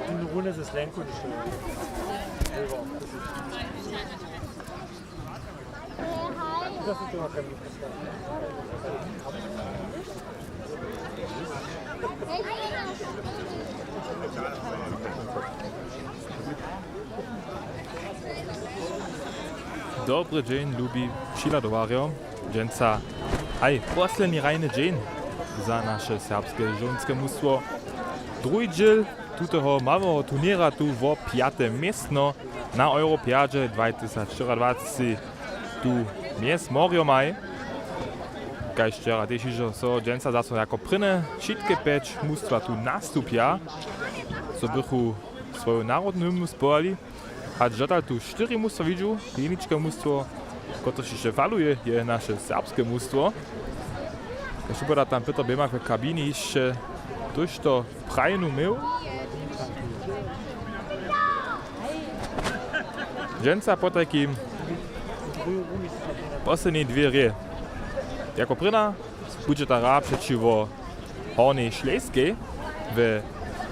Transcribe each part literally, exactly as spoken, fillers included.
Eine Runde ist das Lenko, die Stelle. Dobry dźeń, lubi přihladowarjo. Dźensa haj posledni hrajny dźeń za naše serbske žonske mustwo. Druhi dźěl tutoho małeho turněra tu wo pjate městno na Europjadźe dwatysacštyriadwaceći tu mjez morjomaj. Kaž wčera tež hižo so dźensa zaso jako prěnje wšitke pjeć mustwa tu nastupja, zo bychu swoju narodnu hymnu spěwali. Hač dotal tu štyri mustwa widźu, jeničke mustwo, kotrež hišće faluje, je naše serbske mustwo. Kaž wupada tam Pětr Běmak w kabini hišće tójšto prajnu měł. Dźensa potajkim poslednje dwě hrě. Jako prěna budźe ta hra přećiwo Hornjej Šlejskej. We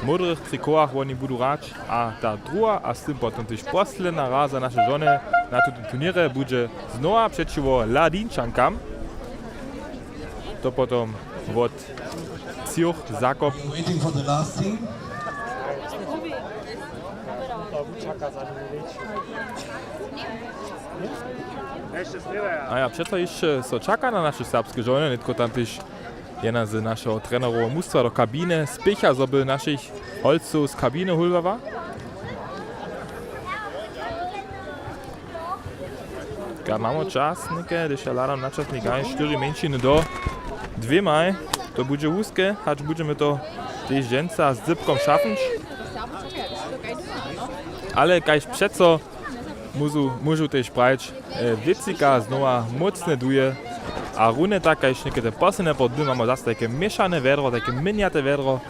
módrych trikotach woni budu hrać a ta druha a z tym potom tež posledna hra za naše žony na tutym turněrje budźe znowa přećiwo Ladinčankam. To potom wot Ciuch Zakop. Waiting for the last team. A ja, přeco hišće so čaka na naše serbske žony, nětko tam tež jedna z našeho treneroweho mustwa do kabiny spěcha, zo by našich holcow z kabiny hólowała. Ka, mamy čas, něke, hdyž ja hladam na časnik, aj štyri mjeńšiny do dwěmaj. To budźe wuzke, hač budźemy to tež dźensa z dypkom šafnyć. Ale kaž přeco móžu, móžu tež prajić, e, wěcika znowa mócne duje. A runje tak, kaž něke te poslednje poł dny, mamy zase tajke měšane wjedro, tajke měnjate wjedro.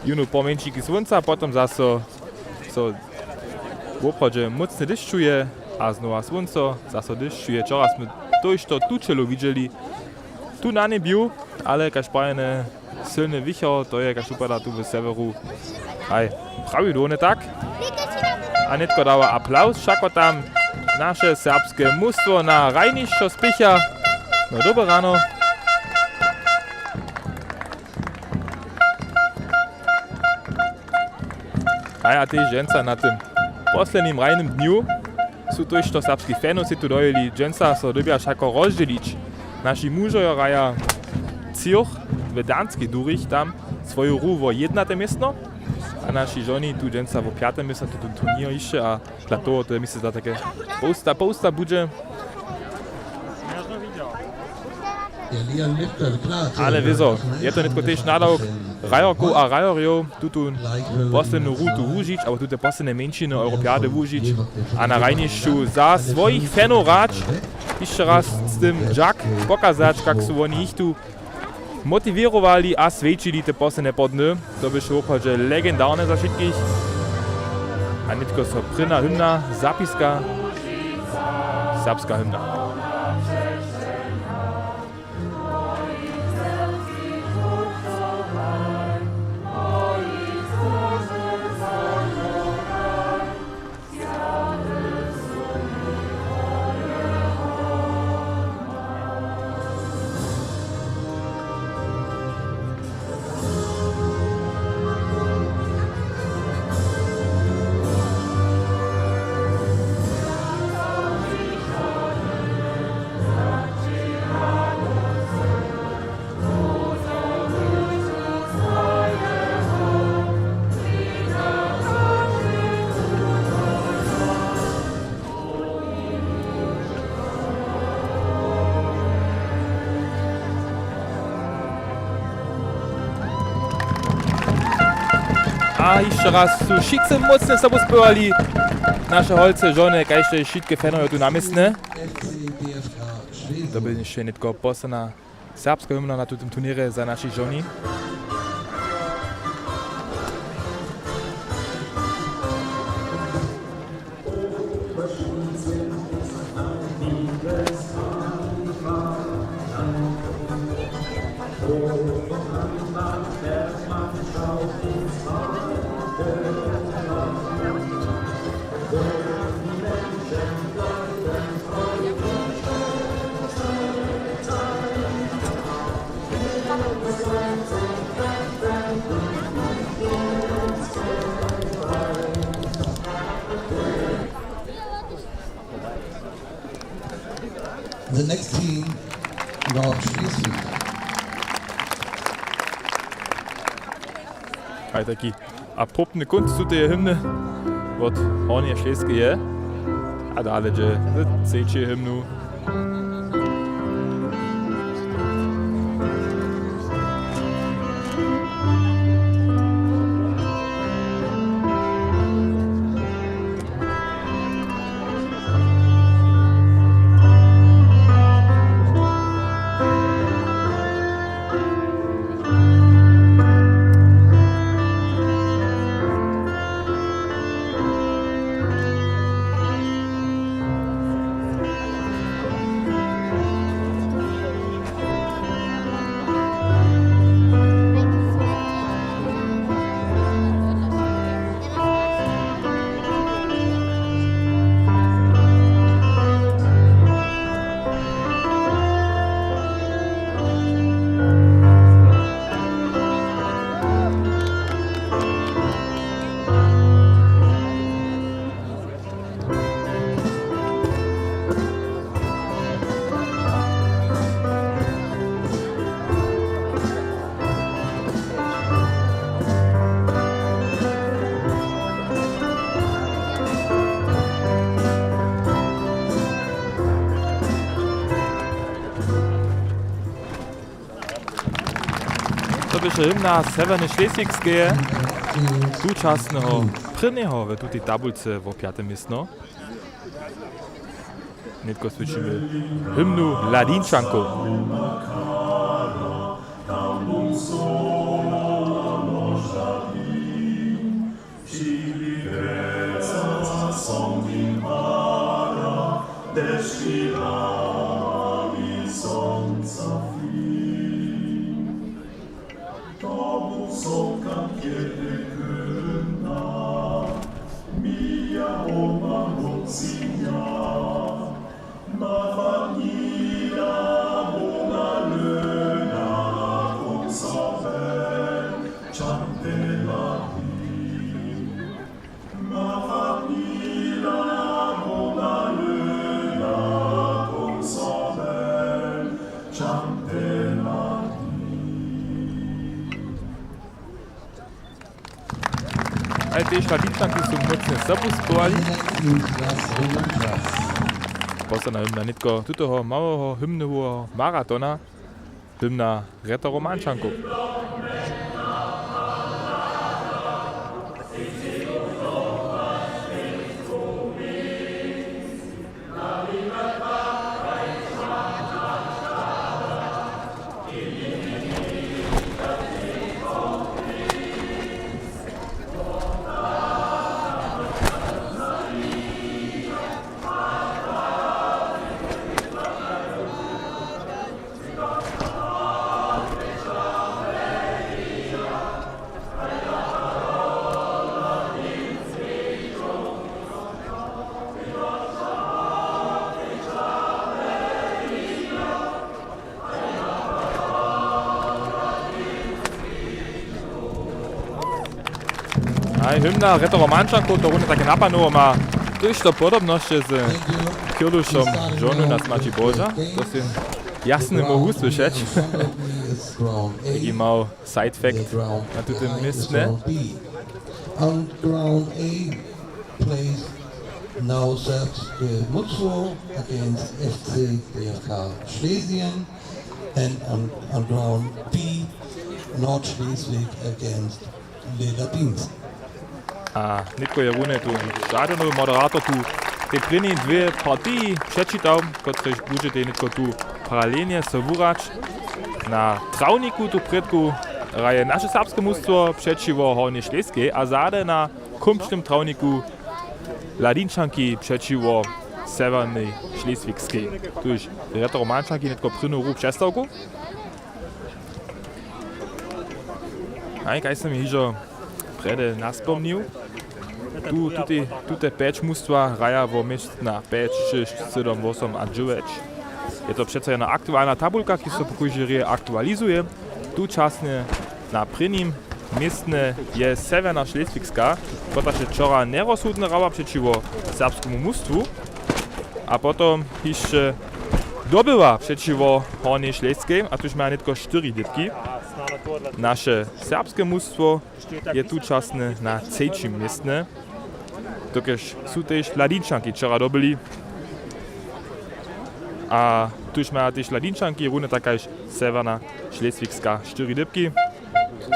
Jónu po mjeńšinki słónca, potom zaso so woprawdźe mócnje dešćuje a znowa słónco, zaso dešćuje. Wčera smy tójšto tučelu widźeli tu na njebju, ale kaž prajene, sylny wichor, to je, kaž wupada tu w sewjeru, haj, prawidłownje tak. A nětko dawa aplauz, wšako tam naše serbske mustwo na hrajnišćo spěcha. No, dobre rano. A ja tež dźensa na tym poslednim hrajnym dnju su tójšto serbskich fanow sej tu dojěli. Dźensa so dyrbja wšako rozdźělić. Naši mužo hraja třoch w Danskej durich tam swoju hru wo jědnate městno. A naši žoni tu dźensa wo pjate městno, tu, tu turněr hišće a dla toho to je, mysle, za take połsta, połsta budźe. Ale wězo, je to nětko tež nadawk hrajerkow a hrajerjow, tutón poslednu rutu wužić, abo tute posledne mjeńšiny Europjady wužić a na hrajnišću za swojich fanow hrać. Hišće raz z tym dźak pokazać, kak su woni jich tu motiwěrowali a swjećili te posledne podny. To běše woprawdźe legendarne za wšitkich. A nětko so prěna hymna zapiska. Serbska hymna. A hišće raz su wšitcy mócnje sobu spěwali. Naše holce, žony, kaž tež wšitke fanojo tu na městnje. To bě hišće nětko posledna serbska hymna na tutym turněrje za našich žoni. The next team, Nordschleswig. Haj, taki a próbny kónc tuteje hymny wot Hornjeje Šleskeje. A dale dźe z třećeju hymnu. To běše hymna Sewjernošleswigskeje, tučasneho prěnjeho w tutej tabulce wo pjate městno. Nětko słyšimy hymnu Ladinčankow. Ale tež Ladinčanki su mócnje sobu spowali. Posledna hymna nětko tutoho małeho hymnoweho maratona, hymna Retoromančankow. Haj, hymna Retoromančankow to runje take napanowo ma, to je to podobnosće z Kirlušom žonu na smaći Boža, to sym jasnje móhł wusłyšeć. Taki mał side fact na tutym městnje. On ground A plays now Serbske Mucło against F C D F K Schlesien and on, on ground B, Nordschleswig against Les Ladins. A nětko je runje tu žadany moderator tu te prěni dwě partiji přečitał, kotrež budźetej nětko tu paralelnje so wuhrać. Na trawniku tu prědku hraje naše serbske mustwo přećiwo Hornjej Šleskej a zady na kómčnym trawniku Ladinčanki přećiwo Sewjernej Šleswigskej. Tuž Retoromančanki nětko prěnu hru přestawku. A kaž som hižo prjedy naspomnił, tu, tute, tute pjeć mustwa hraja wo městna pjeć, šěsć, sydom, wosom a dźewjeć. Je to přeco jedna aktualna tabulka, kiž so po kóždej rěje aktualizuje. Tučasnje na prěnim městnje je Sewjerna Šleswigska, kotraž je wčera njerozsudnje hrała přećiwo serbskemu mustwu. A potom hišće dobyła přećiwo Hornjej Šlejskej, a tuž maja nětko štyri dypki. Naše serbske mustwo je tučasnje na třećim městnje, dokelž su tež Ladinčanki wčera dobyli. A tuž maja tež Ladinčanki runje tak kaž Sewjerna Šleswigska štyri dypki.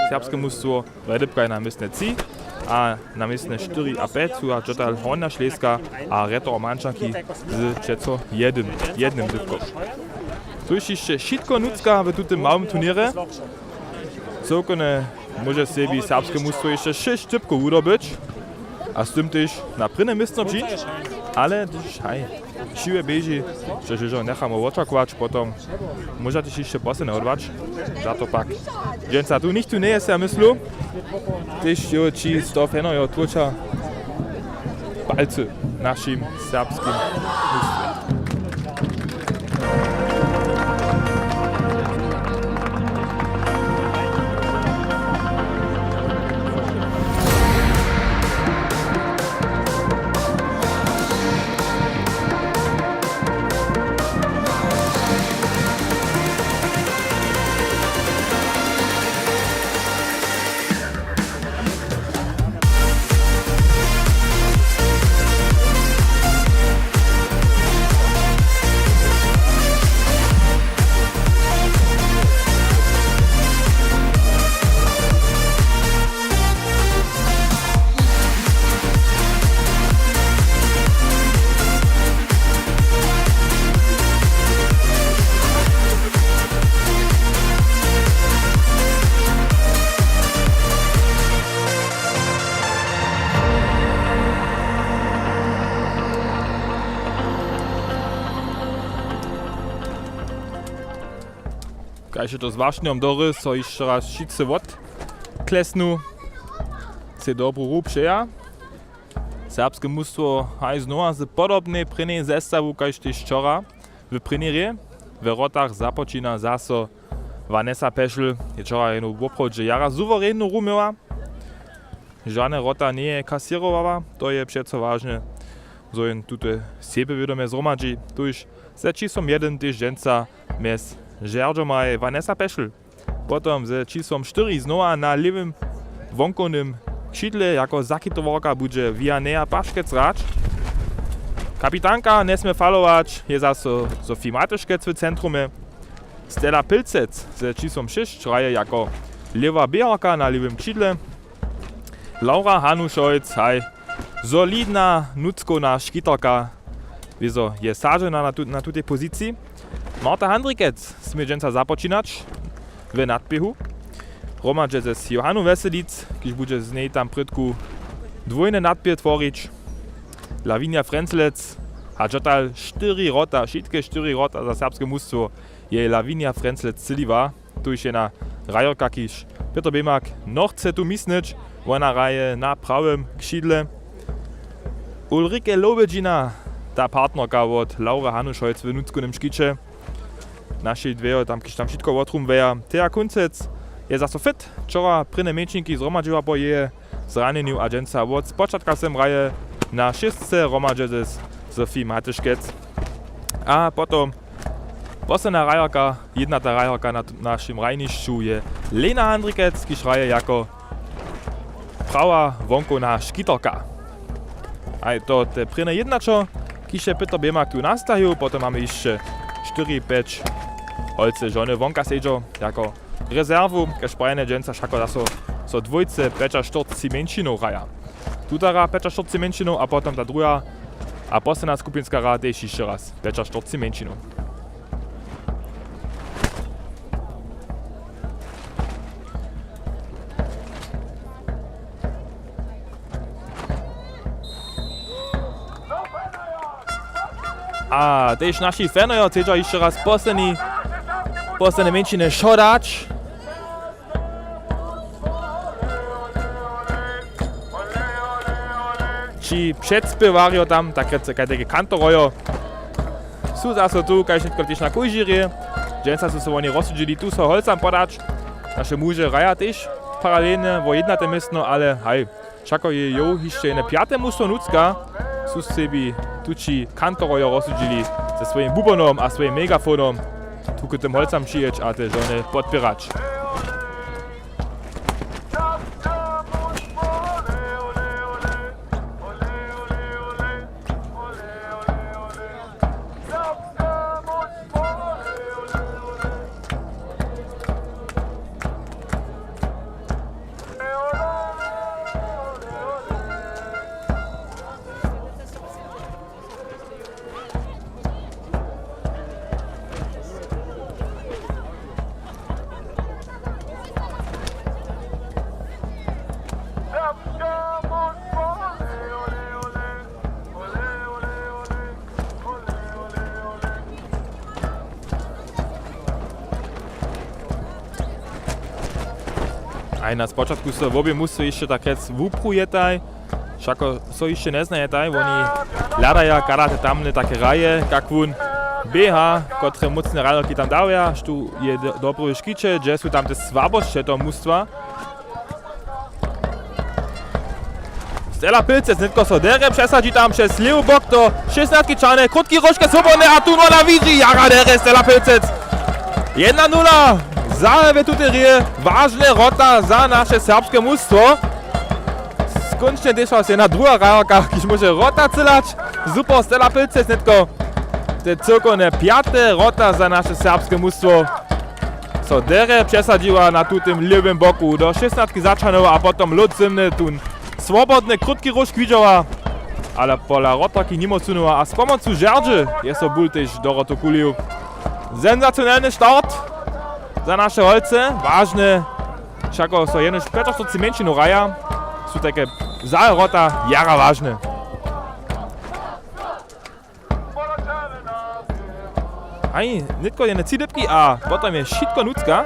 Serbske mustwo, dwaj dypka je na městnje tři a na městnje štyri a pjeć su a dotal Hornja Šlejska a Rjetor Mančanki z přeco jednym, jednym dypkom. To je hišće wšitko nutřka w tutym małym turněrje. Cyłkowje móže sebi serbske mustwo hišće šěsć dypkow wudobyć a z tym tež na prěne městno přińć, ale hdyž haj, wšě běži, přećižo njechamy wočakować, potom móža tež hišće poslednje wodwać. Za to pak dźensa tu nichtó njeje, sej ja myslu. Tež jo, ći z toho fenoho tłóča palcy našim serbskim mustwje. Kaž je to z wašnjom dory, so hišće raz wšitcy wotklesnu. Sej dobru hru přeja. Serbske mustwo haj znowa z podobnej prěnjej zestawu kaž tež wčera. W prěnjej hrě we wrotach započina zaso Vanessa Peschel. Je wčera jednu woprawdźe jara suwerennu hru měła. Žane wrota njeje kasěrowała, to je přeco wažne, zo jen tute sebjewědomje zhromadźi. Tuž ze čisłom jedyn tež dźensa mjez žerdźomaj Vanessa Peschel. Potom ze čisłom štyri znowa na lěwym wonkownym křidle jako zakitowarka budźe Vianeja Paškec hrać. Kapitanka njesmě falować, je zaso Sophie Matyškec w centrumje. Stella Pilcec ze čisłom šěsć hraje jako lěwa běharka na lěwym křidle. Laura Hanušojc, haj, solidna nutřkowna škitarka, wězo je sadźena na, tu, na tutej poziciji. Marta Handrikec smě dźensa započinać w nadběhu. Hromadźe z Johanu Weselic, kiž budźe z njej tam prědku dwójny nadběh tworić. Lavinia Frenclec a dotal štyri wrota, wšitke štyri wrota za serbske mustwo je Lavinia Frenclec scyliła. Tuž je na hrajerka, kiž Pětr Běmak nochce tu misnyć, wona hraje na prawym křidle. Ulrike Lowjedźina, ta partnerka wot Laure Hanušojc w nutřkownym škiće. Naši dwejo tam, kiž tam wšitko wotrumweja. Thea Kuncec je zaso fit, wčera prěnje mjeńšinki zhromadźiła po jeje zranjenju a dźensa wot spočatka sem hraje na šěstce hromadźe z Sophie Matyškec. A potom posledna hrajerka, jědnata hrajerka na t-, našim hrajnišću je Lena Handrikec, kiž hraje jako prawa wonkowna škitarka. A je to te prěnje jědnaćo, kiž je Pětr Běmak tu nastajił, potom mamy hišće štyri pjeć holcy žony wonka sedźo jako rezerwu, kaž prajenje dźensa wšako zaso so dwójce pjećaštyrceći mjeńšinow hraja. Tutara pjećaštyrceći mjeńšinow a potom ta druha a posledna skupinska hrada tež hišće raz pjećaštyrceći mjeńšinow. A tež naši fanojo chcedźa hišće raz posledni, posledne mjeńšiny šodać. Ći předspěwarjo tam, tak rěc, kaj tajke kantorojo, su zaso tu, kaž nětko tež na kóždej hrě. Dźensa su so woni rozsudźili tu so holcam podać. Naše muže hraja tež paralelnje wo jědnate městno, ale haj, wšako je jow hišće jene pjate mustwo nutřka, su sebi tući kantorojo rozsudźili ze swojim bubonom a swojim megafonom tu k tym holcam přijěć a te žony podpěrać. Aj na spočatku so wobě mustwo hišće tak rjec wuprujetaj, wšako so hišće njeznajetaj, woni hladaja, kada te tamne take hraje, kak wón běha, kotre mócne hrajerki tam dawja, štó je do-, dobre w škiće, hdźe su tam te słabosće toho mustwa. Stella Pilcec nětko so derje přesadźi tam přez lěwy bok do šěsnastki čarne, krótki róžke swobodne a tu wona widźi jara derje Stella Pilcec. Jedna nula, zahajuje tutej hrě wažne wrota za naše serbske mustwo. Skónčnje tež raz jedna druha hrajerka, kiž móže wrota cylać. Super, Stella Pilcec nětko. Te cyłkowne pjate wrota za naše serbske mustwo. So derje přesadźiła na tutym lěwym boku do šěsnastki začanowa a potom lód zymny tón swobodny krótki róžk widźała, ale pola wrotarki nimo sunyła a z pomocu žerdźy je so bul tež do wrotow kulił. Senzacionelny start za naše holce, wažne, wšako so jenož pjećaštyrceći mjeńšinow hraja, su tajke zahajanje wrota jara wažne. Aj, nětko jene tři dypki a potom je wšitko nutřka.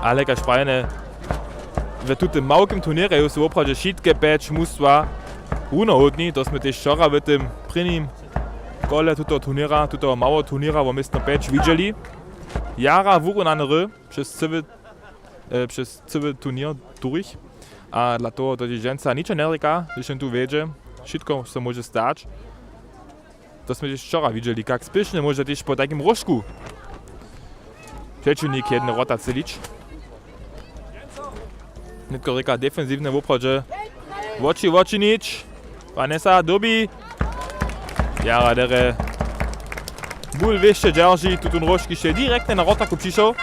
Ale kaž prajene, w tutym małkim turněrje su woprawdźe wšitke pjeć mustwa runohódni, to smy tež wčora w tym prěnim kole tutoho turněra, tutoho małeho turněra wo městno pjeć widźeli. Jara wurunane hry přez cyły, e, přez cyły turněr durich. A dla toho to tež dźensa ničo njerěka, hdyž wón tu wjedźe, wšitko so móže stać. To smy tež wčora widźeli, kak spěšnje móže tež po tajkim róžku přećiwnik jedne wrota třělić. Nětko rěka defensiwnje woprawdźe. Woči, woči nič. Vanessa dyrbi. Jara derje. Bul wěsće dźerži, tutón róžk hišće direktnje na wrotarku přišoł.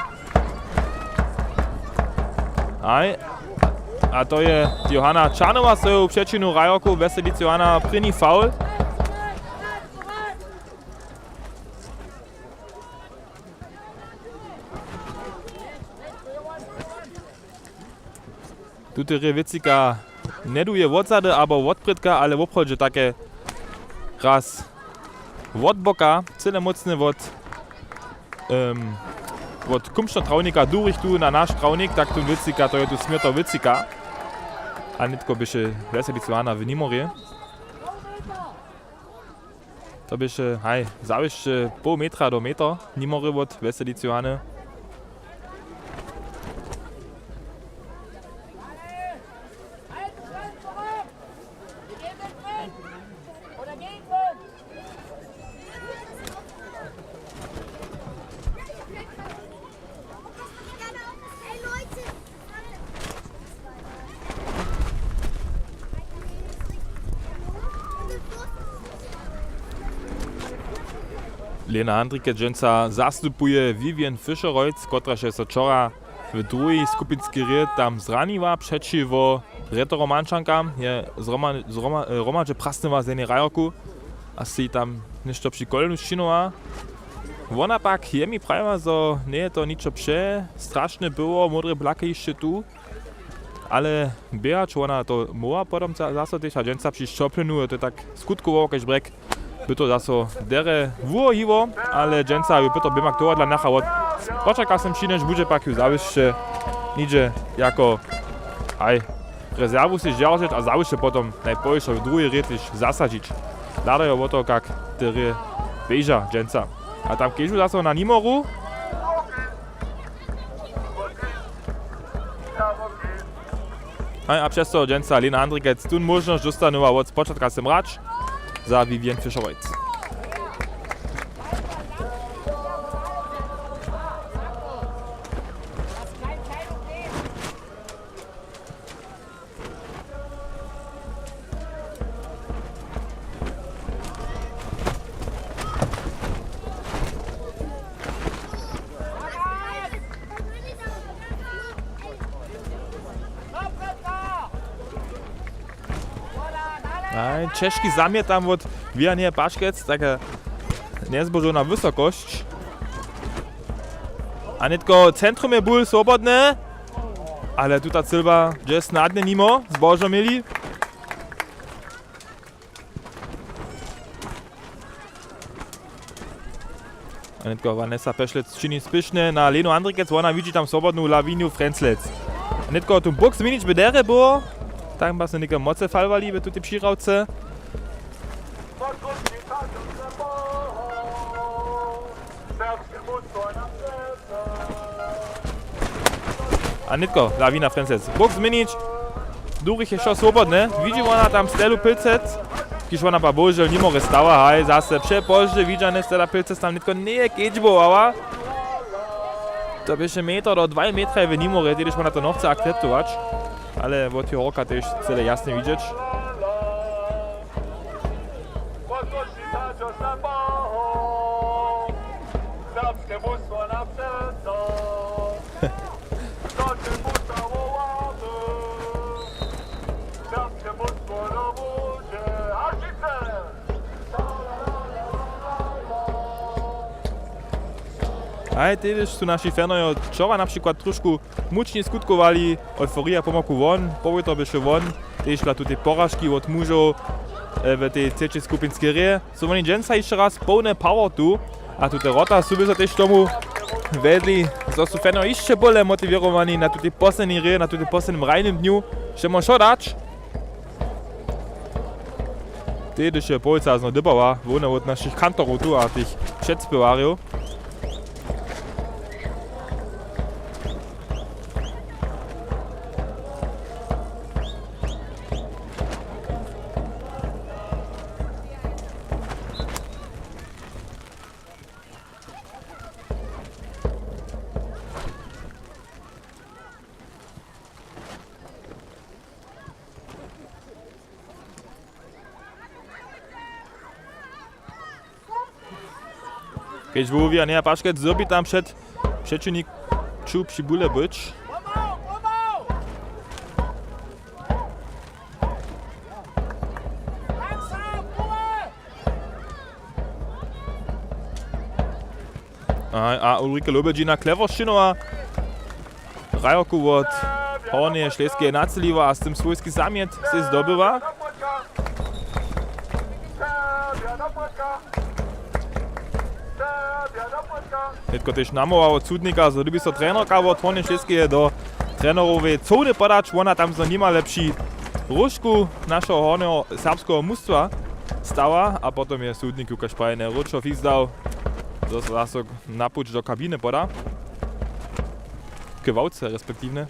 Aj. A to je Johanna Čanowa, so ju přećinu hrajerku Weselic Johanna prěni faul. Tutej rě Wěcika njeduje wotzady abo wotprědka, ale woprawdźe take raz wot boka, cyle mócne wot, em, wot kumšneho trawnika durich tu na naš trawnik, tak tu Wěcika, to je tu směr toho Wěcika. A nětko běše Weselic Johanna w nimorje. To běše, haj, zawěsće poł metra do meter, nimo rěwot, Weselic Johany. Lena Handricke dźensa zastupuje Vivian Fischer-Reutz, kotraž je so wčora w druhej skupinskej hrě tam zraniła přećiwo Retorom Mančankam, je z Roma-, z Roma-, e, hromadźe prasnyła z jenej hrajerku a sej tam něšto při kolenu sčinowa. Wona pak je mi prajiła, zo njeje to ničo přestrašne było, módre blake hišće tu, ale běhać wona to móhła potom za-, zaso tež a dźensa při Šćoplinu je to tak skutkowało kaž brjek. By to zaso derje wuhohiło, ale dźensa ju Pětr Běmak tohodla nacha wot. Spočaka sym přinjež budźe pak ju zawyšće nihdźe jako, haj, rezerwu sej zdźeržeć a zawyšće potom najpołhišo w druhej rětliž zasadźić. Hladajo wo to, kak te rě běža dźensa. A tam kežu zaso na nimoru. Haj, a přez to dźensa Lena Andrikec tón móžnosć dóstanu a wot spočatka sym hrać za Vivienne Fischer-Reitz. Aj, ćežki zamjet tam wot Wianeje Paškec, taka njezbožowna wysokosć. A nětko centrum je bul swobodne, ale tuta cylba dźe snadnje nimo, zbožo měli. A nětko Vanessa Pešlec čini spěšnje na Lenu Andrikec, wona widźi tam swobodnu Lavinju Frenclec. A nětko tu bók změnić by derje było, tam ba so něke moce falowali w tutej přihrałce. A nětko, Lawina Frenclec. Bók změnić. Durich je wšo swobodne. Widźi wona tam Stelu Pilcec. Kiž wona pa bohužel nimo restała. Haj, zase přepozdźe widźane, Stela Pilcec tam nětko njeje kedźbowała. To běše metr do dwaj metraj w nimorje, hdyž wona to nochce akceptować. Ale wot jeho horka tež cyle jasnje widźeć. Haj, tež su naši fanojo wčora na přikład trošku mučnje skutkowali, euforija pomhaku won, powětr běše won, tež dla tutej poražki wot mužow, e, w tej třećej skupinskej rě. Su woni dźensa hišće raz połne power tu a tute wrota su by so tež tomu wedli, zo su fanojo hišće bóle motiwěrowani na tutej poslednjej rě, na tutej poslednim hrajnym dnju. Chcemy wšo dać. Tež je połojca znow dybała, hłowne wot našich kantorow tu a tych předspěwarjow. Kedź wuwiwa, njeje paškec, zyrbi tam před přećiwniku při bule być. A, a Ulrike Lobedźina Klewošćinowa. Hrajerku wot Hornjeje Šleskeje naceliła a z tym swójski zamjet sej zdobyła. Nětko tež namołwa wot sudnika, zo dyrbje so trenerka wot Hornjeje Šleskeje do trenerowej cołny podać, wona tam zo nima lepši róžku našeho hornjeho serbskeho mustwa stała a potom je sudnik Łukaš Pajene wróćo fizdał, zo so zaso na puć do kabiny poda. K wałce respektiwnje.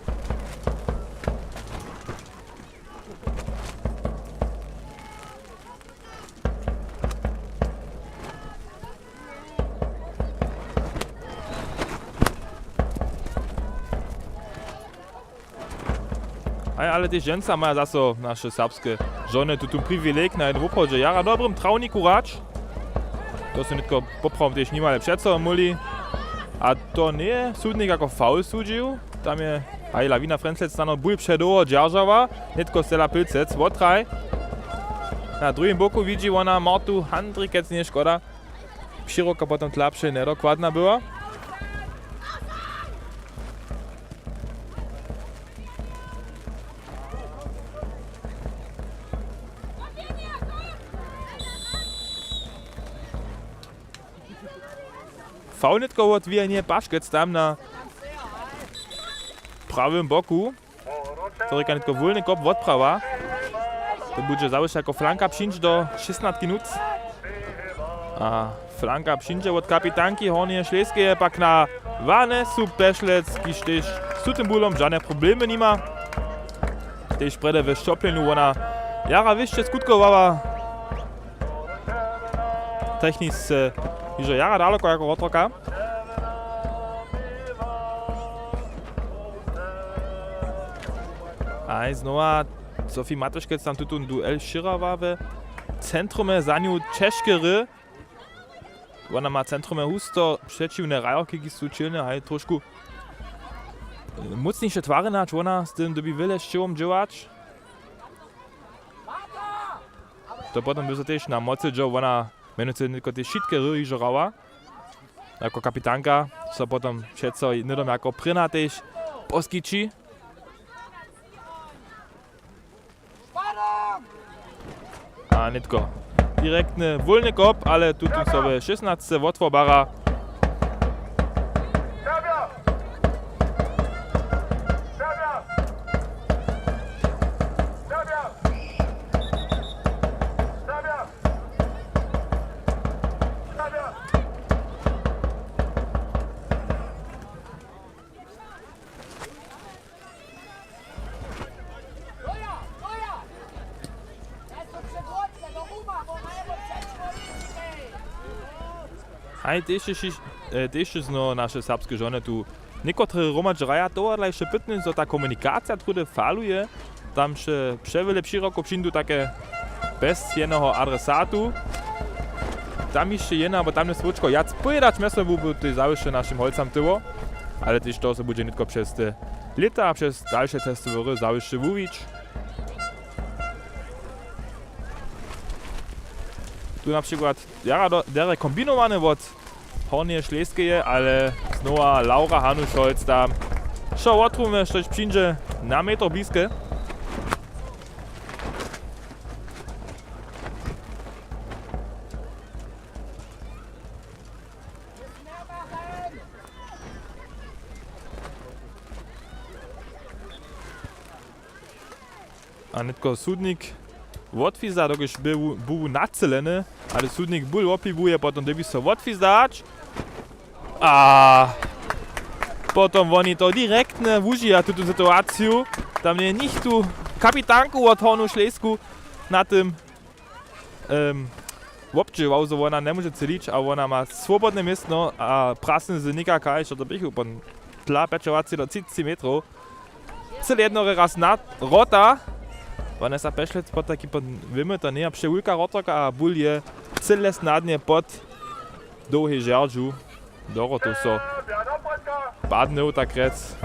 Haj, ale tež dźensa maja zaso naše serbske žony tutón priwilej na jednym woprawdźe jara dobrym trawniku hrać. To su nětko poprawom tež nimale přeco móhli. A to njeje sudnik jako faul sudźił. Tam je haj Lawina Frenclec snano bul předołho dźeržała. Nětko Stella Pilcec wotraj. Na druhim boku widźi wona Martu Handrikec, njeje škoda. Přiroka potom tlapše njedokładna była. Faul nětko wot Wijenje Paškec tam na prawym boku. To rěka nětko wólny kop wotprawa. To budźe zawěsć jako flanka přińć do šěsnajstki minut. A flanka přińdźe wot kapitanki Hornjeje Šleskeje pak na Vanesu Pešlec, kiž tež z tutym bulom žane problemy nima. Tež prjedy w šćopljenju wona jara wěsće skutkowała. Technisce hižo jara daloko jako wotworka. A znowa Sophie Matuškec tam tutón duel šěrała we centrumje, za nju ćežke hry. Wona ma centrumje husto přećiwne hrajerki, kiž su ćělne, haj trošku, e, mócniše twary, hač wona z tym dyrbi wjele sćěhom dźěłać. To potom by so tež na mocy dźo, wona mjenujcy nětko tež wšitke hry hižo hrała. Jako kapitanka so potom přeco hnydom jako prěna tež poskići. A nětko direktny wólny kop, ale tutón so we šěsnajstce wotwobara. Haj, tež je šiš-, e, tež je znowu naše serbske žony tu. Někotre hromadźe hraja, tohodla hišće pytny, zo ta komunikacija druhdy faluje. Tam še přewjele přiroko přińdu take bez jeneho adresatu. Tam hišće jedna, abo tamle słóčko wjac powědać, mjeztym bu-, bu-, tej zawěsće našim holcam tyło. Ale tež to so budźe nětko přez te lěta a přez dalše testowe hry zawěsće wuwić. Tu na přikład jara do-, derje kombinowane wot Hornjeje Šleskeje, ale znowa Laura Hanušolc tam wšo wotrumje, štož přińdźe na metr bliske. A nětko sudnik wotwiza, dokelž był, był naceleny, ale sudnik bul wopibuje, potom dyrbi so wotwizać. A potom woni to direktne wužija tutu situaciju. Tam je nichtó kapitanku wot Hornu Šlesku na tym, em, wobdźěłał, zo wona njemóže třělić a wona ma swobodne městno a prasny z Nika Kajša do běchu pon tla pjećowaceho do třiceći metrow. Cyle jednore raz na wrota. Vanessa Pešlec potajki pon, wěmy, to njeje přewulka wrotorka a bul je cyle snadnje pod dołhej žerdźu do wrotow so padnył, tak rjec.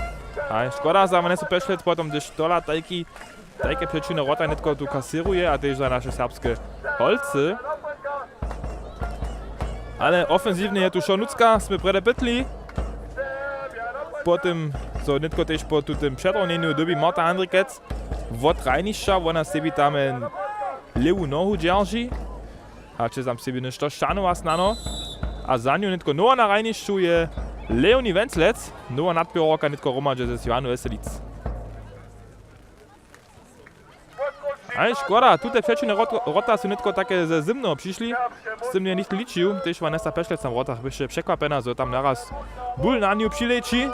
Haj, škoda za Vanessa Pešlec potom, hdyž tola tajki, tajke přećiwne wrota nětko tu kasěruje a tež za naše serbske holcy. Ale ofensiwnje je tu wšo nutřka, smy prjedy pytli. Po tym, zo nětko tež po tutym předrownjenju dyrbi Marta Handrikec wot hrajnišća, wona sebi tam lěwu nohu dźerži. A će tam sebi něšto šanowa snano. A za nju nětko nowa na hrajnišću je Leonie Wenclec, nowa nadběrarka nětko hromadźe z Johanu Weselic. Ale škoda, tute přećiwne wrot-, wrota su nětko take ze zymneho přišli. Z tym njeje nichtó ličił, tež Vanessa Pešlec na wrotach běše překwapjena, zo tam naraz bul na nju přileći.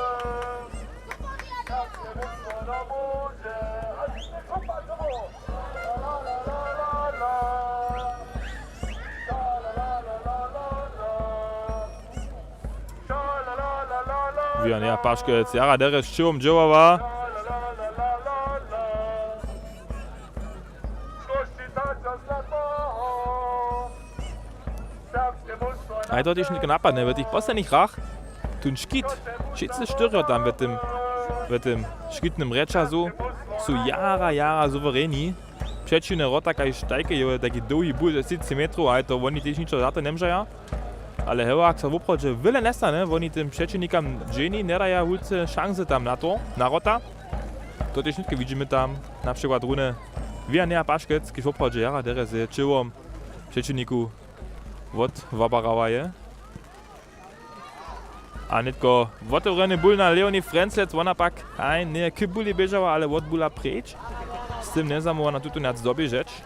Wijenja Paškec jara derje sćěhom dźěłała. A je to tež nětko napadne w tych poslednich hrach. Tón škit, wšitcy štyrjo tam w tym, w tym škitnym rěčazu su jara, jara suwereni. Přećiwne wrota kaž tajke, jo, tajki dołhi bul ze třiceći metrow, ale to woni tež ničo za to njemóžeja. Ale hewak so woprawdźe wjele njestanje, woni tym přećiwnikam dźeni njedaja wulce šansy tam na to, na wrota. To tež nětko widźimy tam, na přikład runje Wijenja Paškec, kiž woprawdźe jara derje z ćěłom přećiwnikow wotwabarała je. A nětko wotewrjeny bul na Leonie Frenslec, wona pak, haj, njeje k buli běžała, ale wot bula preč. Z tym njezamohła na tutón wjac doběžeć.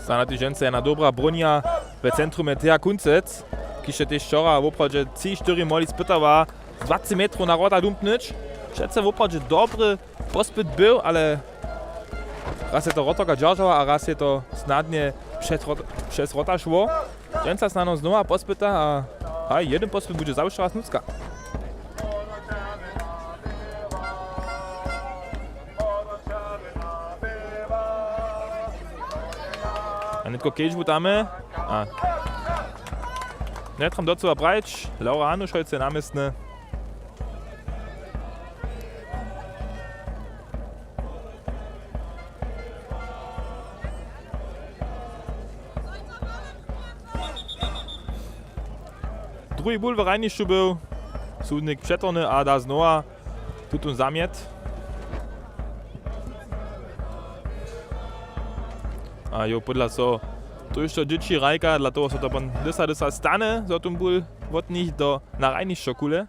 Snano tež žence jedna dobra brónja w centrumje Thea Kuncec, kiž je tež wčora woprawdźe tři štyri moli spytała, z dwaceći metrow na wrota dumpnyć. Přece woprawdźe dobry pospyt był, ale raz je to wrotorka dźeržała a raz je to snadnje před wrot-, přez wrota šło. Dźensa snano znowa pospyta a haj, jedyn pospyt budźe zawšě raz nutřka. A nětko kedźbu tamy. A. Njetrjam docyła prajić, Laura Hanušojc je na městnje. Druhi bul w hranišću był. Sudnik přetorhny a da znowa tutón zamjet. A jo, podla so to hišće dźěći hrajka, dlatoho so to pon dysa, dysa stane, zo tón bul wot nich do na hranišćo kule.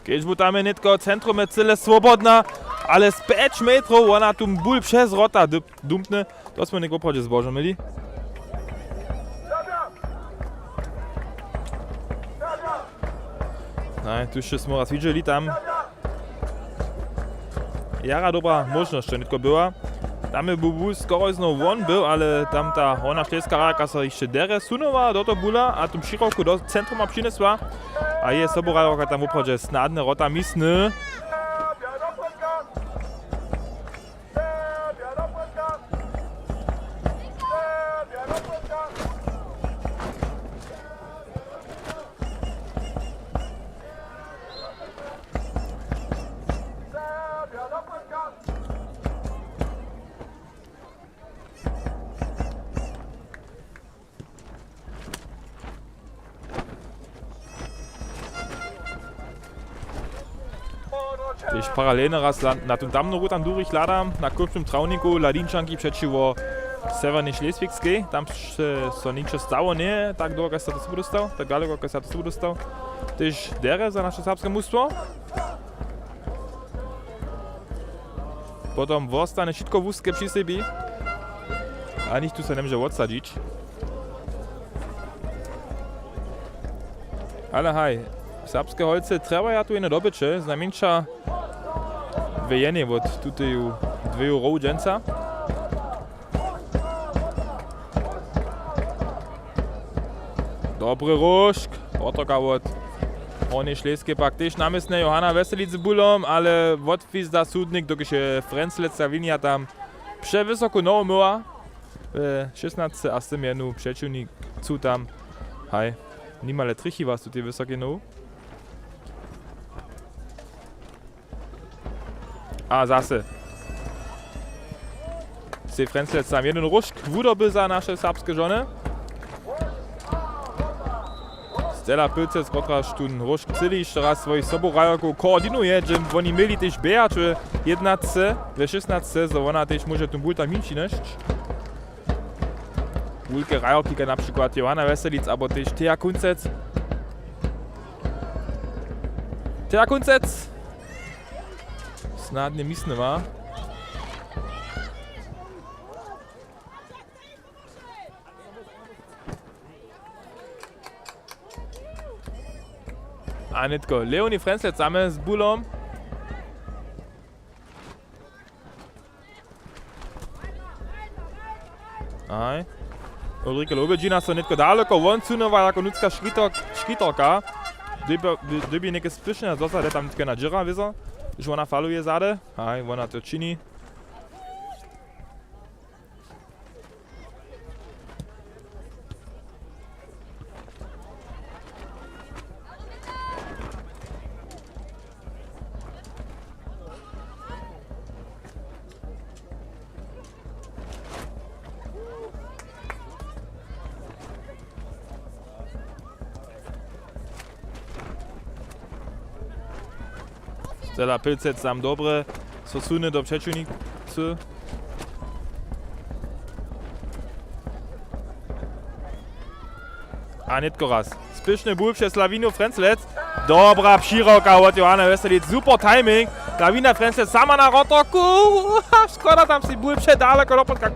Kedźbu tam je nětko centrum je cyle swobodna, ale z pjeć metrow wona tu bul přez wrota d-, dumpny. To smy něk woprawdźe zbožo měli. Naj, tu smy raz widźeli tam. Jara dobra móžnosć, što nětko była. Tam je był, był skoro znowu won był, ale tam ta horna šlejska hrajka so hišće derje sunowa do toho bula a tu přiroku do centruma přinesła. A je sobu hrajka tam woprawdźe snadne wrota misny. Tež paralelny raz na, na tym tamnoru tam durich hladam, na krótšim trawniku Ladinčanki přećiwo Sewjernej Šleswigskej. Tam se, so ničo stało njeje, tak dołho kaž sa do sobu dóstał, tak daleko kaž sa do sobu dóstał. Tež derje za naše serbske mustwo. Potom wostane wšitko wuske při sebi. A nichtó so njemóže wotsadźić. Ale haj, serbske holcy trjebaja tu jeno dobyće, znajmjeńša w jenej wot tuteju dweju row dźensa. Dobry róžk, wrotorka wot Hornjeje Šlejskej pak tež na městnje Johana Weselic z bulom, ale wotwizda sudnik, dokelž je Frenslec za linija tam přewysoko nohu myła. We šěsnasce a z tym jednu přećiwnicu tam, haj, nimale trěchiła z tutej wysokej nohu. A zase sej Frenslec tam jedyn róžk wudoby za naše serbske žony. Stella Pilcec, kotraž tón róžk třěli, hišće raz swojich sobuhrajorkow koordinuje, dźe woni měli tež běhać w jednasce, we šěsnasce, zo wona tež móže tón bul tam hinći něsć. Wulke hrajorki, kaž na přikład Johana Weselic abo tež Thea Kuncec. Thea Kuncec! Snadnje misnyła. A nětko Leonie Frenslec same z bulom. Aj. Ulrike Lobedźina so nětko daleko won sunowa jako nutřka škitor-, škitorka. Dyrbja, dy-, dyrbi něke spěšnje zosady tam nětko na dźěra wězo. Žona faluje zady. Haj, wona to čini. Zdźěla Pilcec tam dobre, so suny do přećiwnicy. A nětko raz. Spěšny bul přez Lawinu Frjenslec. Dobra přihrałka wot Johana Weselic. Super timing. Lawina Frjenslec sama na wrotorku. Škoda, tam sej bul předaleko dopotka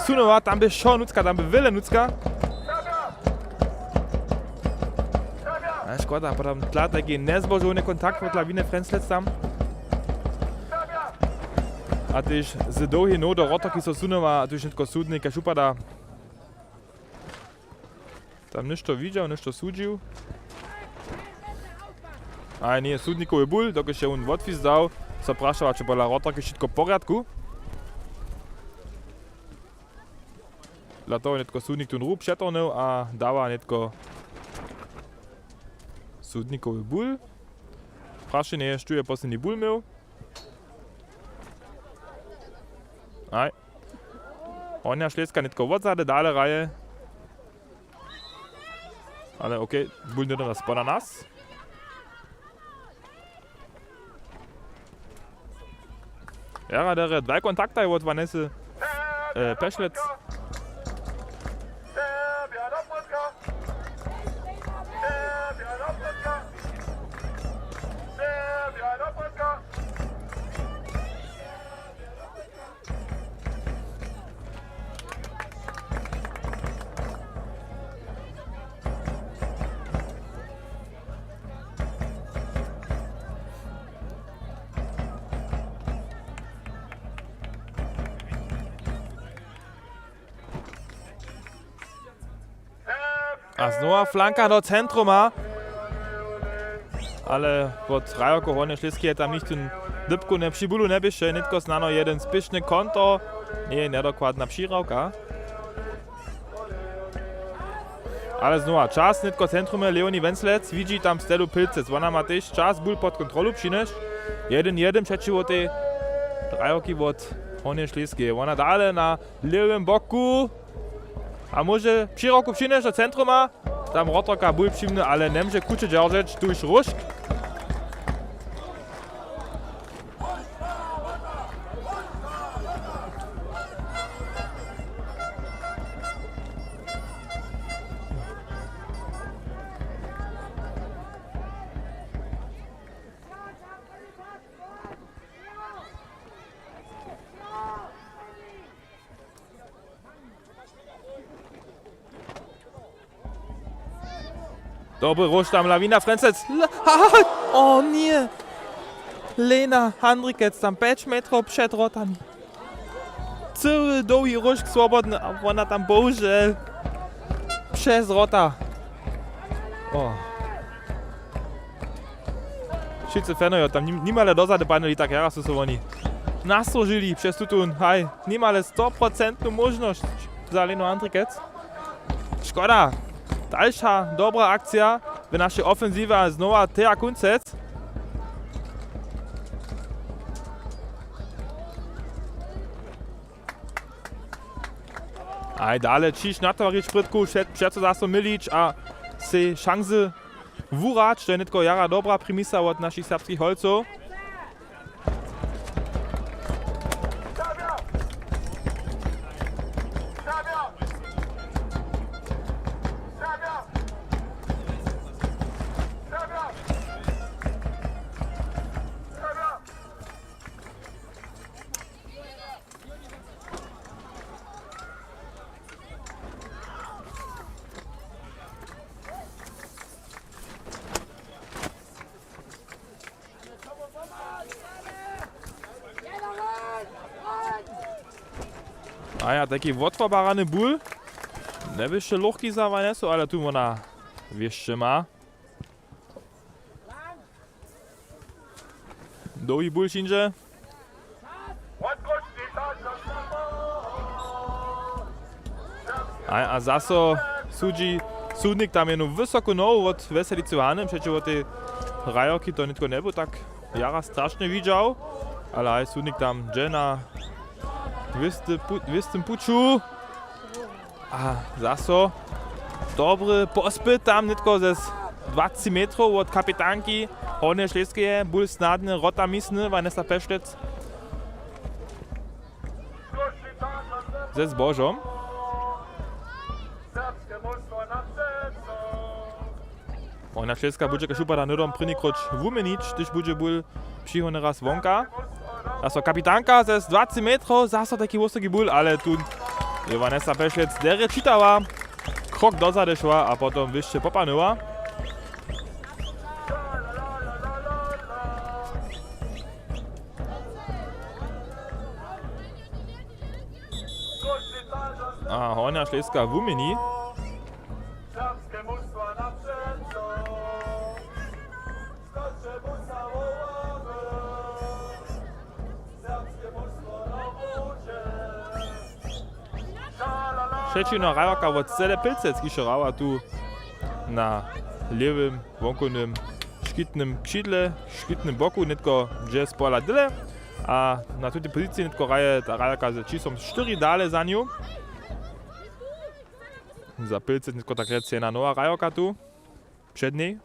sunować. Tam by wšo nutřka, tam by wjele nutřka. A škoda, potom tla tajki njezbožowny kontakt wot Lawiny Frjenslec tam. A tež z dołhej nohu do wrotorki so sunować, a tuž nětko sudnik kaž upada. Tam něšto widźał, něšto sudźił. A njeje sudnikowy bul, dokelž je wón wotwizdał, so prašał, či podla wrotorki wšitko w porjadku. Dla toho nětko sudnik tón ruch přetorhnył a dawa nětko sudnikowy bul. Prašenje je, štó je posledni bul měł. Aj. Hornja Šleska nětko wotzady dale hraje. Ale okej, bul hnydom spoda nas. Jara derje dwaj kontaktaj wot Vanessy, e, Pešlec. A znowa flanka do centruma. Ale pod hrajerku Hornje Šleske je tam nichtó dypkownje při bulu njeběše, nětko snano jeden spěšny konter. Njeje njedokładna přihrałka. Ale znowa čas, nětko centrumje Leonie Wenslec, widźi tam Stelu Pilcec, wona ma tež čas, bul pod kontrolu přinjesć. Jedyn jedyn přećiwo tej hrajerki wot Hornje Šleske. Wona dale na lěwym boku. A móže přihrałku přinjesć do centruma. Tam wrotorka bul přimny, ale njemóže kuće dźeržeć, tuž Róžk. Dobry ruch tam, Lawina Frjenslec. La-, ha, ha, ha. O nje. Lena Handrikec tam pjeć metrow před wrotami. Cyły dołhi ruch swobodny, a wona tam bohužel přez wrota. O. Wšitcy fanojo tam nim-, nimale dozady padnyli, tak jara su so woni nasłužili přez tutón, haj, nimale stoprocentnu móžnosć za Lenu Handrikec. Škoda. Dalša dobra akcija w našej ofensiwje a znowa Thea Kuncec. Aj dale, ćiž natwarić prědku, před-, přeco zaso mylić a sej šansy wuhrać, to je nětko jara dobra primica wot našich serbskich holcow. A ja, tajki wotwobarany bul. Njeběše lochki za Vanessu, ale tu wona wěsće ma. Dołhi bul přińdźe. A, a zaso sudźi sudnik tam jednu wysoku nohu wot Wjeselicy Hany, přećiwo tej hrajerki to nětko njebu tak jara strašne widźał, ale haj sudnik tam dźe na wěsty pu-, wěstym puću. A zaso dobry pospyt tam nětko ze dwaceći metrow wot kapitanki Hornjeje Šleskeje, bul snadnje wrota misny Vanessa Pešlec ze zbožom. Hornja Šleska budźe kaž wupada hnydom prěni króć wuměnić, hdyž budźe bul přichodny raz wonka. Zaso kapitanka ze dwaceći metrow, zaso taki wysoki bul, ale tu je Vanessa Pešlec derje čitała. Krok dozady šła a potom wěsće popanyła. A Hornja Šleska wuměni. Přećiwna hrajerka wot Stele Pylcec, kiž hrała tu na lěwym wonkownym škitnym křidle, škitnym boku, nětko dźe z pola dyle. A na tutej poziciji nětko hraje ta hrajerka z číslom štyri dale za nju. Za Pylcec nětko tak rjec jedna nowa hrajerka tu před njej.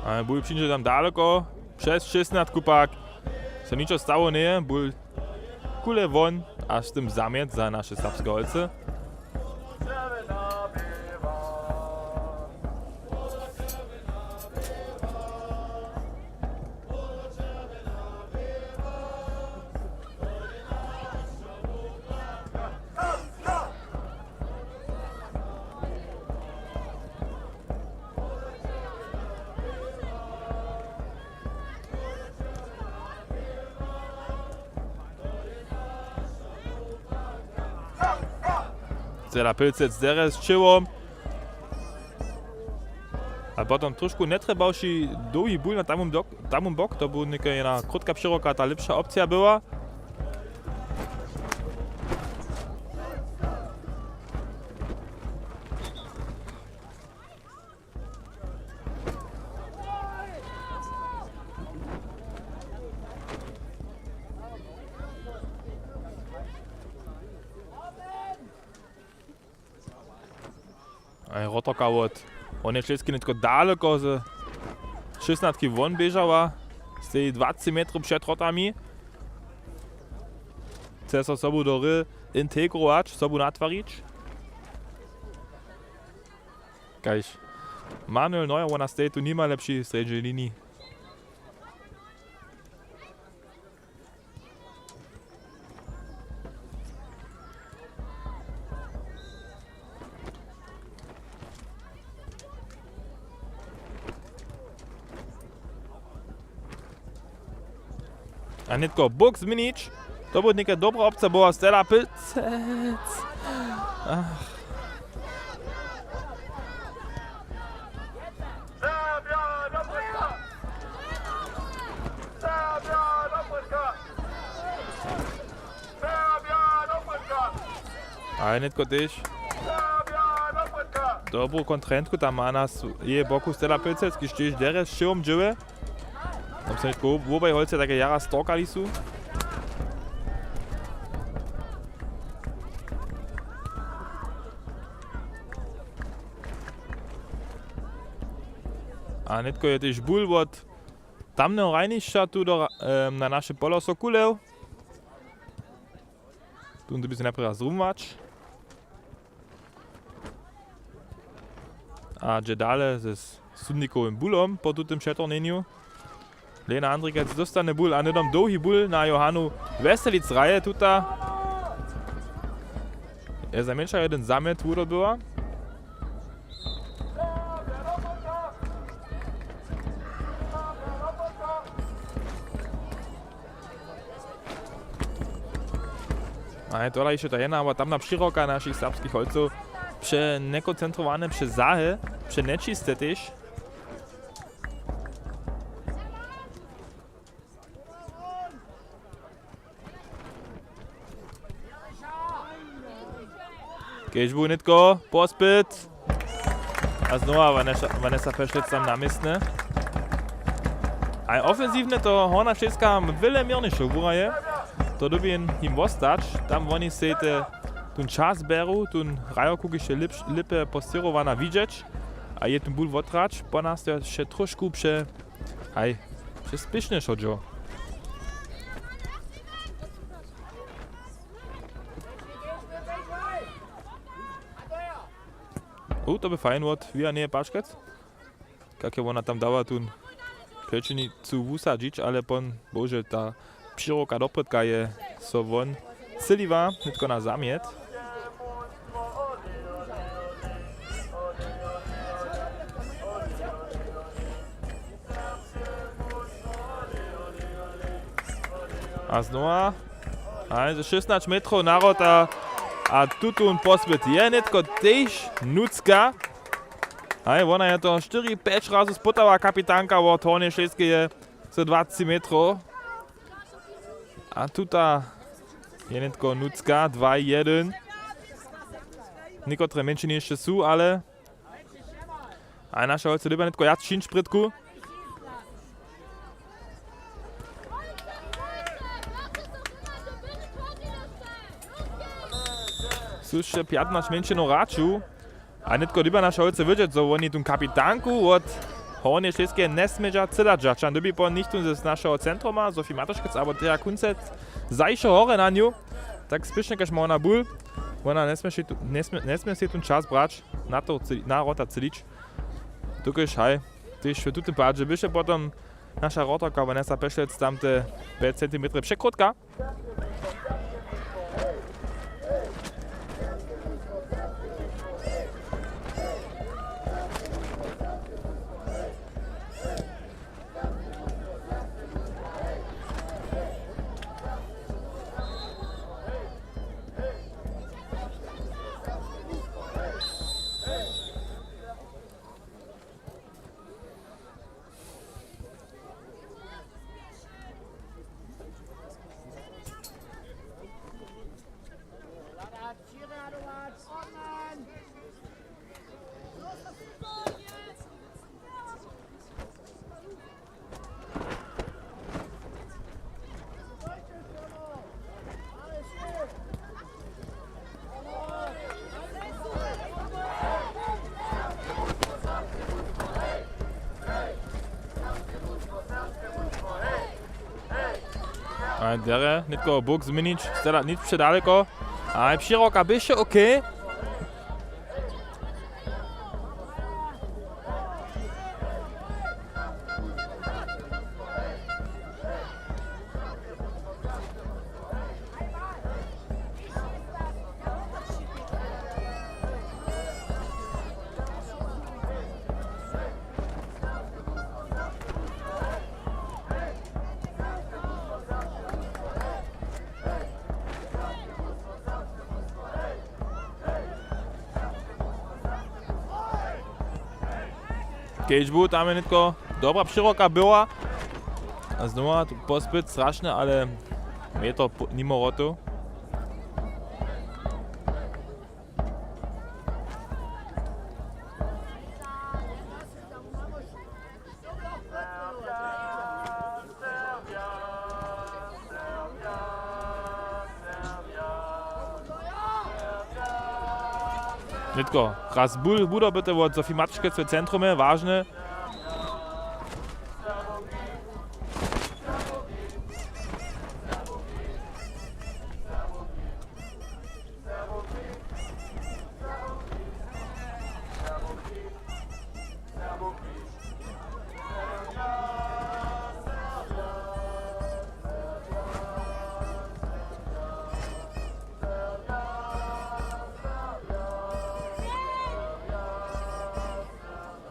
Ale bul přińdźe tam daleko, přez šěsnatku pak. So ničo stało njeje, bul kule won, a z tym zamjet za naše serbske holcy. Stela Pylcec derje z ćěłom. A potom trošku njetrjebawši dołhi bul na tamum dok-, tamum bok, to bu něka jedna krótka přiroka, ta lěpša opcija była. A je wrotorka wot Hornjeje Šleske nětko daleko ze šěsnatki won běžała, steji dwaceći metrow před wrotami. Chce so sobu do hry integrować, sobu natwarić. Kaž Manuel Neuer, wona steji tu nimale při srjedźnej liniji. A nětko bók změnić. To bu něka dobra opcija była, Stela Pylcec. Ach. A nětko tež dobru kontrahentku tam ma na sw-, jeje boku Stela Pylcec, kiž tež derje z ćěłom dźěły. Tam so nětko wobaj holcy take jara storkali su. A nětko je tež bul wot tamneho hrajnišća tu do, em, na naše polo so kuleł. Tu dyrbi so najprjedy zrumować. A dźe dale ze sudnikowym bulom po tutym přeturněnju. Lena Andrikec dóstanje bul a hnydom dołhi bul na Johanu Weselic hraje tuta. Je znajmjeńša jedyn zamjet wudobyła. A je tola hišće ta jedna, abo tamna přiroka našich serbskich holcow. Přenjekoncentrowane, přez zahe, přenječiste tež. Kež bu nětko pospyt. A znowa Vanessa, Vanessa Pešlec tam na městne. A ofensiwnje to Hornja Šleska wjele měrnišo wuraje. To dyrbi jim wostać. Tam woni sej te, tón čas bjeru, tón hrajo, kukiž je lěpš-, lěpje postěrowana widźeć. A je tón bul wotrać, po nas je wše trošku prze-, haj, přespěšnje šodźo. U, to by fajn wot Wianeje Paškec. Kak je wona tam dała tu přećelnicu wusadźić, ale pon, bohužel ta přiroka doprědka je so won cyliła, nětko na zamjet. A znowa. A ze šěsnaće metrow narota. A tutón pospyt je nětko tež nutřka. Haj, wona je to štyri pjeć razy spytała, kapitanka wot Hornjeje Šleskeje z dwaceći metrow. A tuta je nětko nutřka, dwa jedyn. Někotre mjeńšiny hišće su, ale a naše holcy dyrbja nětko wjac čińć prědku. Su hišće pjatnaće mjeńšinow hraćow. A nětko dyrbja naše holcy wědźeć, zo woni tu kapitanku wot Hornjeje Šleskeje njesmědźa cydać, a dyrbi po nich tu z našeho centruma, Sophie Matuškec abo Thea Kunzec, zajišo hore na nju. Tak spěšnje, kaž ma wona bul, wona njesmě sej tu, njesmě, njesmě sej tu čas brać. Na to chce, na wrota chce lić. Dokelž, haj, tež w tutym padźe běše potom naša wrotarka Vanessa Pešlec tamte pjeć centimetrow překrótka. A derje nětko bók změnić, stada nic předaleko. A přiroka běše OK. Kedźbu, tam je nětko dobra přiroka była. A znowa tu pospyt strašny, ale je to po-, nimo wrotu. Nětko raz bul, budo byte wot Sophie Matškec w centrumje, wažne.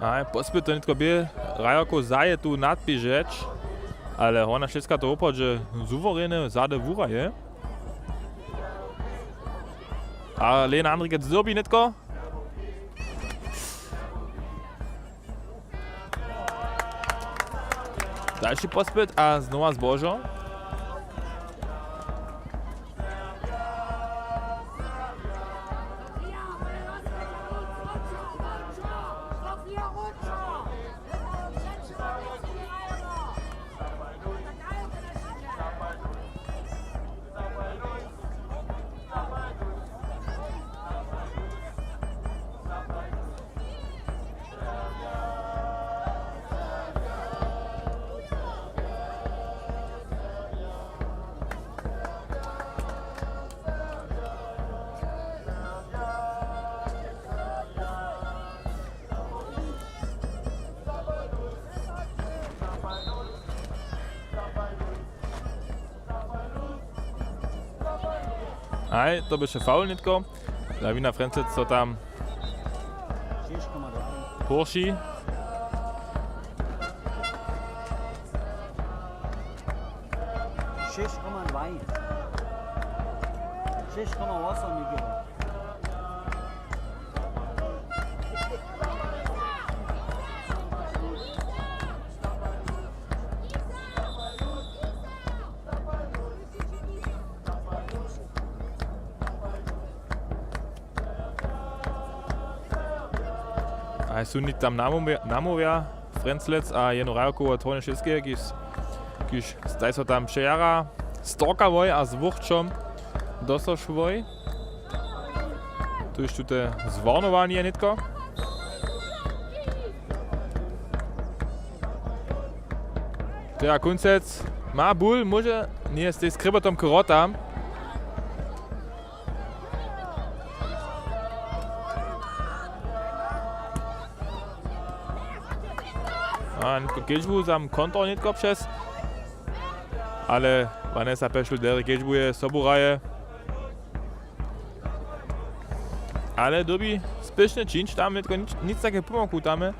Aj, pospyt to nětko bě, Hrajerkow zaje tu nadběžeć, ale Hornja Šěska to wopodźe suwerene zady wuhraje. A Lena Andrikec zyrbi nětko. Dalši pospyt a znowa zbožo. Aj, to běše faul nětko. Lawina Frenslec so tam hórši. Šěsć koma dwa. Šěsć koma wosem je. A su nic tam namówja, namówja Frenslec a jenu Hrajerkow wot Hornje Šěskeje, kiž, kiž staj so tam přejara z torkawoj a z wurčom dosošłoj. Tu je tute zwarnowanje nětko. Teja Kuncec ma bul, móže, njeje z tej skrěbotom k wrotam. A nětko kedźbu, tam kontra nětko přez. Ale Vanessa Pešl derje kedźbuje, sobu hraje. Ale dyrbi spěšnje čińć, tam nětko nic, nic take pomogł tam.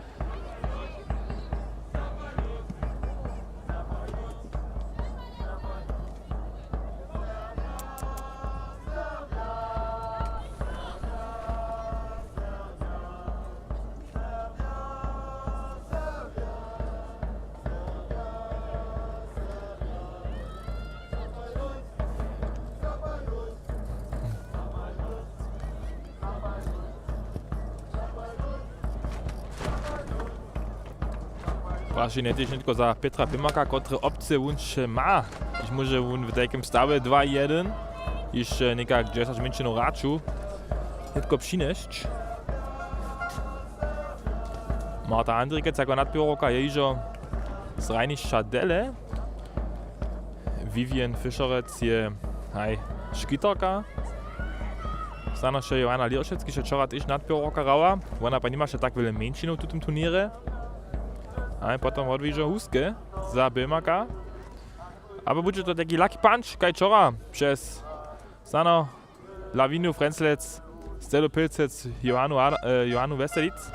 Prašenje tež nětko za Petra Pěmaka, kotre opcije wón će ma, kiž móže wón w tajkim stawje dwa jedyn hišće někak dźesać mjeńšinow hraću nětko přinjesć. Marta Andrikec jako nadběrarka je hižo z hrajnišća dele. Vivian Fischerec je, haj, škitarka. Snano će Johanna Lěršec, kiž je wčera tež nadběrarka hrała. Wona pak nimaše tak wjele mjeńšinow w tutym turněrje. A potom wotwěžo Huske za Běmaka. Abo budźe to taki lucky punch, kaž wčera přez snano Lawinu Frenslec, Stelu Pilcec, Johanu Ar-, e, Johanu Weselic.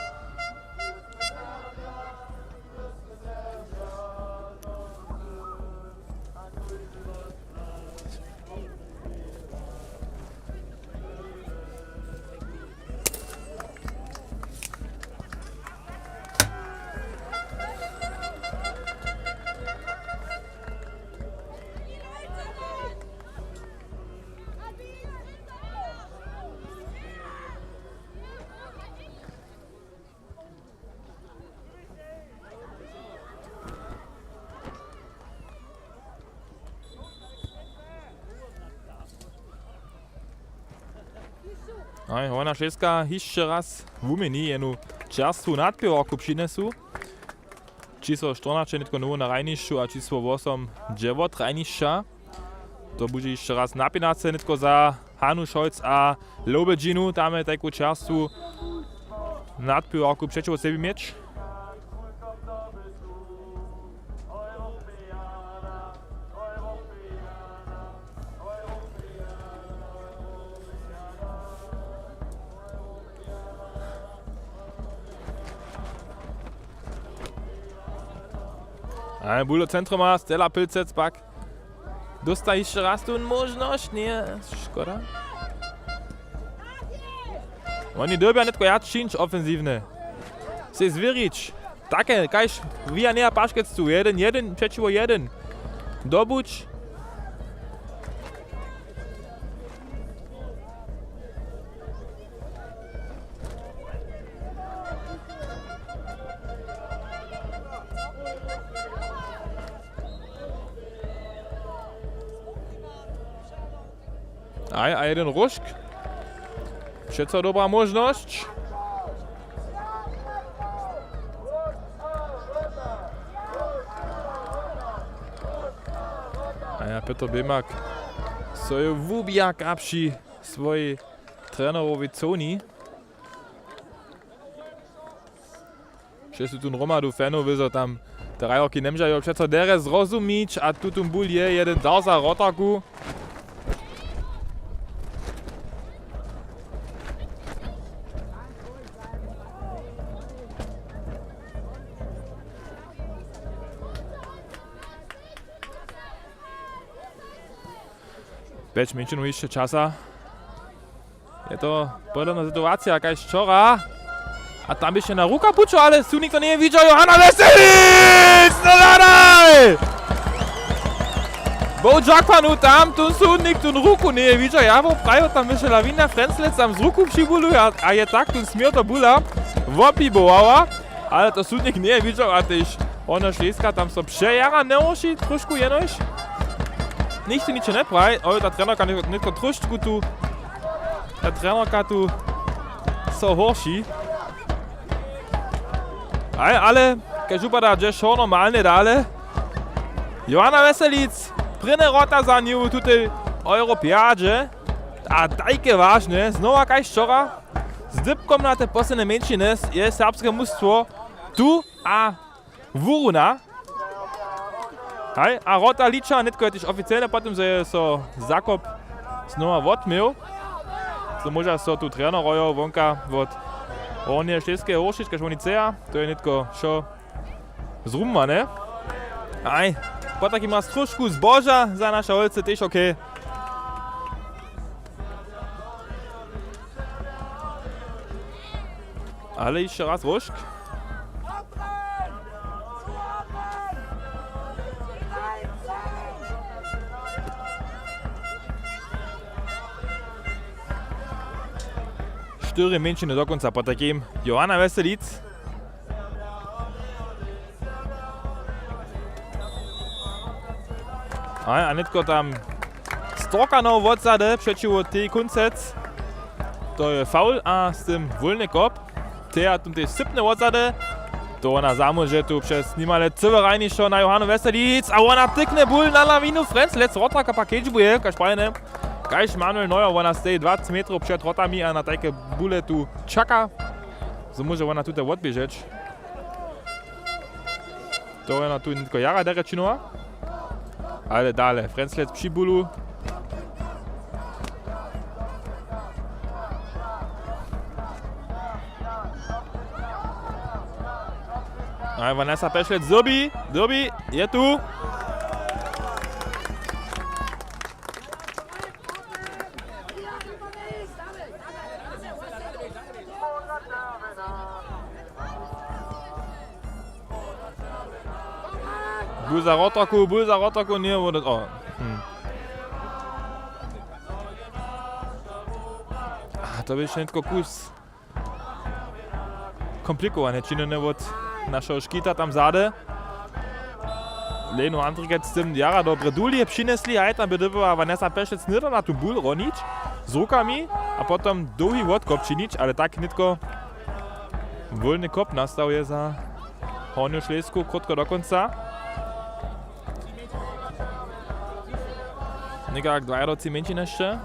No i Hornja Šěska hišće raz wuměni, jenu čerstwu nadběrarku přinjesu. Čisło štyrnaće nětko nowu na hrajnišću a čisło wosom dźe wot hrajnišća. To budźe hišće raz na pěnace nětko za Hanu Šolc a Lowbedźinu. Tam je tajku čerstwu nadběrarku přećiwo sebi měć. A bulo centroma, Stella Pilcec pak. Dósta hišće raz tu móžnosć, nje, škoda. Oni dyrbja nětko wjac čińć ofensiwnje. Sej zwěrić. Take, kaž Wija njeja Paškec tu. Jedyn jedyn přećiwo jedyn. Dobuć. Aj, a jedyn Róžk. Přeco dobra móžnosć. A ja, Pětr Běmak, so je wubijaka při swojej trenerowej cołni. Wšě su tu hromadu fanow, zo tam te hrajerki njemdźajo přeco derje zrozumić a tutón bul je jedyn dar za wrotarku. Pjeć mjeńšinow hišće časa. Je to podobna situacija kaž wčora. A tam běše na ruka pućo, ale sudnik to njeje widźał. Johana Weselic! No hladaj! Był dźakwanu tam, tón sudnik tón ruku njeje widźał. Ja bym prajił, tam běše Lawina Frenzlec tam z ruku při bulu a, a je tak, tón směr to bula wopibowała. Ale to sudnik njeje widźał a tež Hornjošleska tam so přejara njehoši trošku jenož. Nichtó ničo njepraji, ale ta trenerka nětko, nětko trošku tu, ta trenerka tu so horši. Aj, ale, kaž wupada, dźe wšo normalnje dale. Johana Weselic, prěnje wrota za nju w tutej Europeadźe. A tajke wažne, znowa kaž wčora, z dypkom na te posledne mjeńšiny je serbske mustwo tu a wuruna. Haj, a wrota liča, nětko je tež oficielne potom, zo je so Zakop znowa wotměł. Zo móža so tu trenerojo wonka wot Hornjeje Šleskeje horšić, kaž woni chceja. To je nětko wšo zrumowane. Aj, po takim raz trošku zboža za naše holcy tež okej. Ale hišće raz Róžk. Štyri mjeńšiny do kónca, po takim Johana Weselic. A, a nětko tam Storkanow wotzady přećiwo tej Kuncec. To je faul a z tym wólny kop. Tej a tón tej sypny wotzady. To wona zamóže tu přez nimale cyłe hrajnišćo na Johanu Weselic a wona tykny bul na Lawinu Frenzlec, wrotarka pak kedźbuje, kaž prajene. Kaž Manuel Neuer, wona steji dwacet metrow před wrotami a na tajke bule tu čaka, zo móže wona tute wotběžeć. To je na tu nětko jara derje činowa. Ale dale, Frenzlec při bulu. A Vanessa Pešlec zdobi, zdobi, je tu. Bul za wrotarku, bul za wrotarku, njeje wóda, o. Hm. A to bě wšetko kus komplikowane činjene wot našeho škita tam zady. Lenu Andrikec z tym jara dobre dulje přinjesli, haj, tam by dyrbjała Vanessa Pešec hnydom na tu bul ronić z rukami a potom dołhi wotkop činić, ale tak nětko wólny kop nastał je za Hornju Šlesku krótko do kónca. Někak dwajadotři mjeńšin hišće.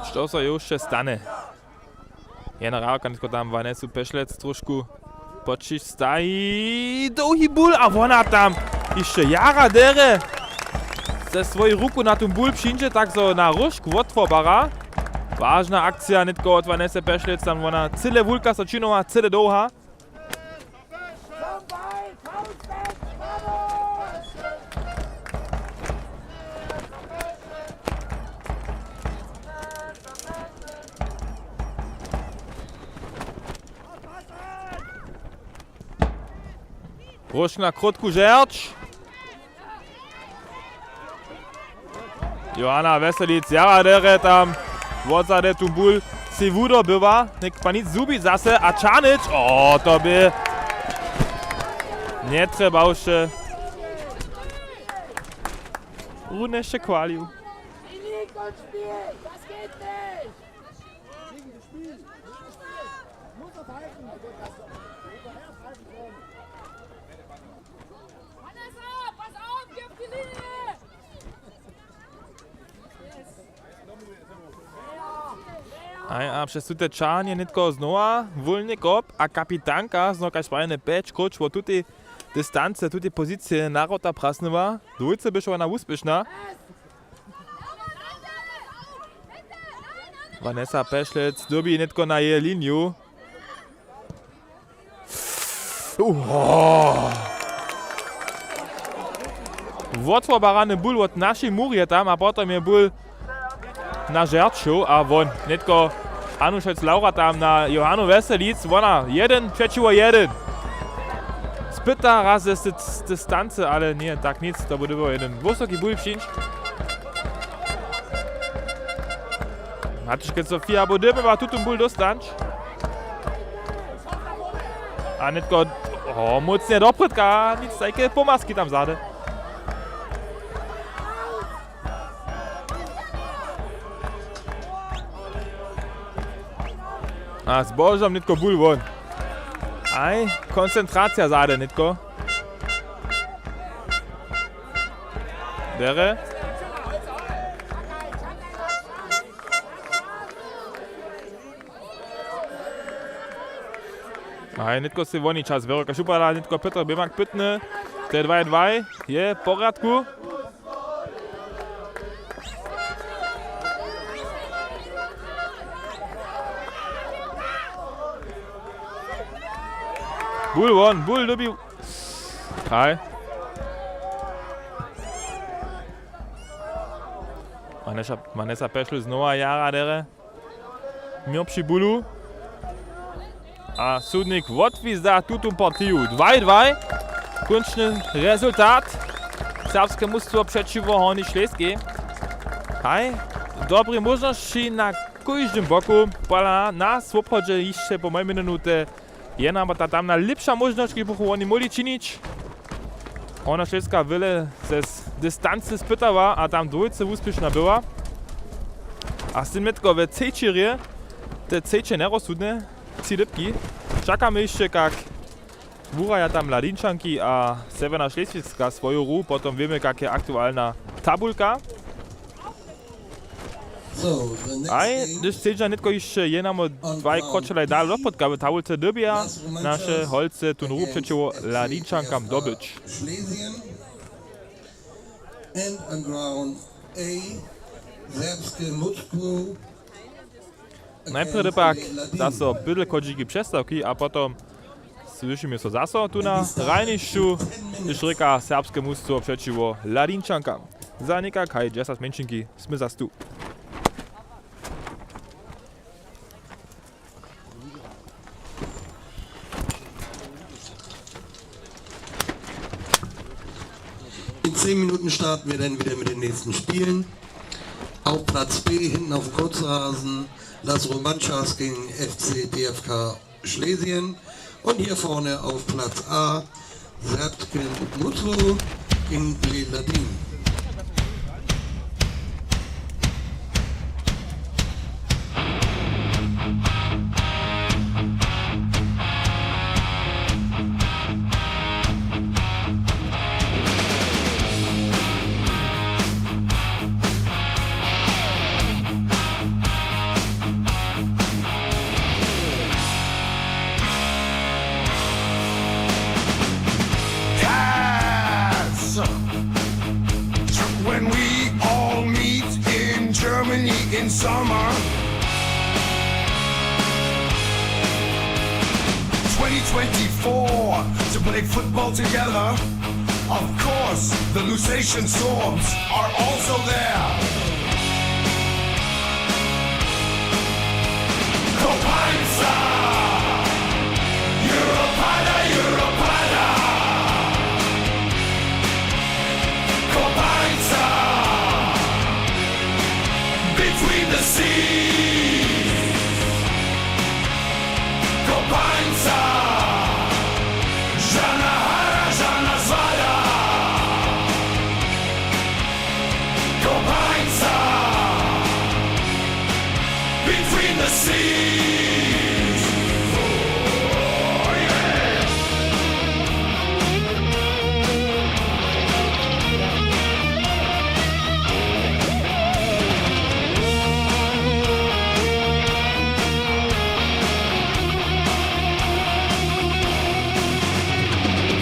Što so jewšće stanje? Generalka nětko tam Vanessu Pešlec trošku Poćištaj, dołhi bul a wona tam hišće jara derje ze swojej ruku na tón bul přińdźe, tak zo na róžk wotwobara. Wažna akcija nětko wot Vanesse Pešlec, tam wona cyle wulka so činowa, cyle dołha. Róžk na krótku žerć. Johanna Weselic, jara derje tam wotzady tu bul sej wudobyła, něk pa nic zhubić zase a Čarnyć, o, to by njetrjebawše. Runje sće chwalił. Vanessa, pass auf, geh auf die Linie! Aj, a přez tute čahnje nětko znowa wólny kop a kapitanka znowa kaž prajenje pjeć króć wot tutej distance, tutej pozicije na wrota prasnyła. Dwójce běše wona wuspěšna. Vanessa Pešlec dyrbi nětko na jeje liniju. Uho. Wotwobarany bul wot našej murje tam a potom je bul na žerću a won nětko Anušec Laura tam na Johanu Weselic, wona jedyn přećiwo jedyn. Spyta raz ze dis-, distance, ale njeje tak nic, to bu dyrbał jedyn wysoki bul přińć. Matuške Sofia, abo dyrbyła tutón bul dóstać. A nětko, o, mócnje do prědka, nic tajke, pomaski tam zady. A zbožom nětko bul won. Aj, koncentracija zady nětko. Derje. Aj, nětko sej woni čas, Weronika Šupala, nětko Pětr Běmak pytny. Te dwaj dwaj je w porjadku. Bul won, bul dyrbi. Haj. Vanessa, Vanessa Pešl znowa jara derje. Měr při bulu. A sudnik wotwizda tutón partiju. Dwaj dwaj. Kónčny rezultat. Serbske mustwo přećiwo Hornjej Šlejskej. Haj. Dobri móžnosći na kóždym boku. Pola nas wobchodźe hišće po mojej minute. Jedna, abo ta tamna lěpša móžnosć, kiž buchu woni móhli činić. Hornja Šlejska wjele ze s-, distancy spytała a tam dwójce wuspěšna była. A z tym nětko we třećerje, te třeće njerozsudne, tři dypki. Čakamy hišće, kak wuraja tam Ladinčanki a Sewjerna Šleswiska swoju hru, potom wěmy, kak je aktualna tabulka. Aj, hdyž chcedźa nětko hišće jednamo dwaj kročelaj dale do podka w tabulce, dyrbja naše holcy tón ruch přećiwo Ladinčankam dobyć. Najprjedy pak zaso bydle chodźiki přestawki a potom słyšimy so zaso tu na hrajnišću, hdyž rěka serbske mustwo přećiwo Ladinčankam. Za někak haj dźesać mjeńšinki smy zas tu. In zehn Minuten starten wir dann wieder mit den nächsten Spielen. Auf Platz B, hinten auf dem Kunstrasen, Las Romanchas gegen F C D F K Schlesien. Und hier vorne auf Platz A, Serbske Mustwo gegen Le Ladin. in summer. Twenty twenty-four to play football together. Of course, the Lusatian Storms are also there. Kopańca! Europada, Europada! Kopańca! Between the seas! Kopańca! Žana hara, žana zwada! Kopańca! Between the seas! Oh, yeah!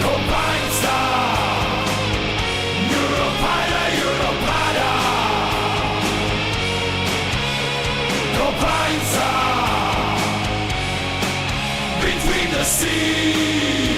Kopańca! Europada, Europada! Kopańca! Between the seas!